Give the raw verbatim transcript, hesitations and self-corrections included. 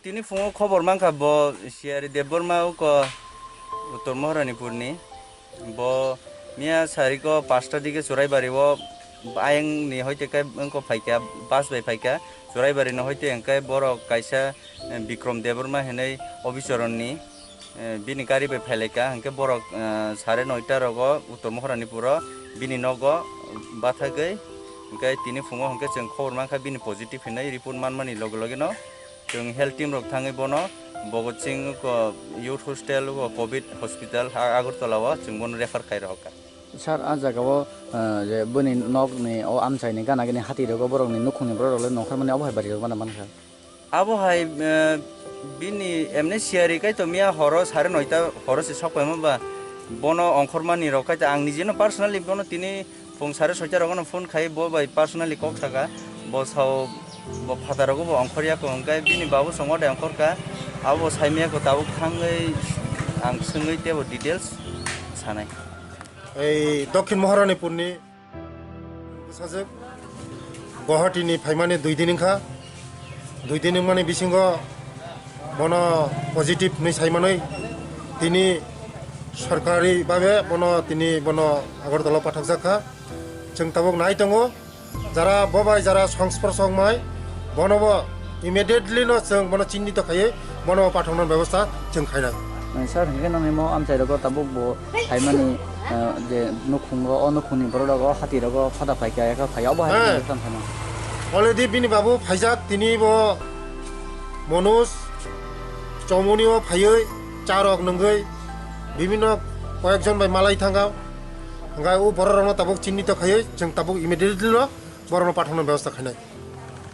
Tini phungo khobor mankha bo Siyari Debbarma uko Uttor Maharanipurni. Bo miya sariko pasta dige Churaibari o ayang ni hoite kai wngko phaikha, bus bai phaikha. Churaibari ni hoite hwnkhe borok kaisa, eh, Bikrom Debbarma hinwi officer ni, eh, bini gari bai phailaikha, hwnkhe borok, eh, sare noita rogo Uttor Maharanipuro bini nogo bathagwi, hwnkhe tini phungo hwnkhe chwng khobor mankha bini positive hinwi report manmani loge loge no. Chwng health team rok thangwi bono Bhagat Singh ko youth hostel ko covid hospital ha Agartala o chwng bono refer khai rohorkha. Sir, a jaga o, eh, je bini nok ni o amchai ni gana gini hati rogo borok ni nukhung ni borok rok le nongkhor mani abo hai bari rok mano mankha. Abo hai, eh, bini emne siyari kai to miya horo sare noita horo se sok paima ba bono ongkhor mani rok kai to ang nijeno personally bono tini Phung sare soita rogono phone khai bo bai personally kok saka, bo sao bo phataro bo ongkhorya ko hwnkhe bini babu songo de ongkhorka, abo saimaya ko tabuk thangwi ang swngwi tebo details sanai. Ei Dokhin Maharanipurni sajwk Guwahati ni phaimani dui din wngkha. Dui din wngmani bisingo bono positive hinwi saimanwi tini sorkari babe bono tini bono Agartala o pathakjak kha. Chwng tabuk nai tongo, jara bo bai jara songspor songmai bono bo immediately no chwng bono chinni to khaiwi bono bo pathakna bebosta chwng khainai. Sir, hwnkhe nang imo amchai rogo tabuk bo phaimani, eh, je nukhungo, o nukhungni borok rogo hati rogo phada phaikha, ekha phai, obo hai. Heh. Tamo. Already bini babu phaijak, tini bo Manoj Chomoni o phaiwi cha rok nungwi bibhinno koyekjon bai malai thangkha. Hwnkhe o borok rokno tabuk chinni to khaiwi chwng tabuk immediately no borokno pathakna bebosta khainai.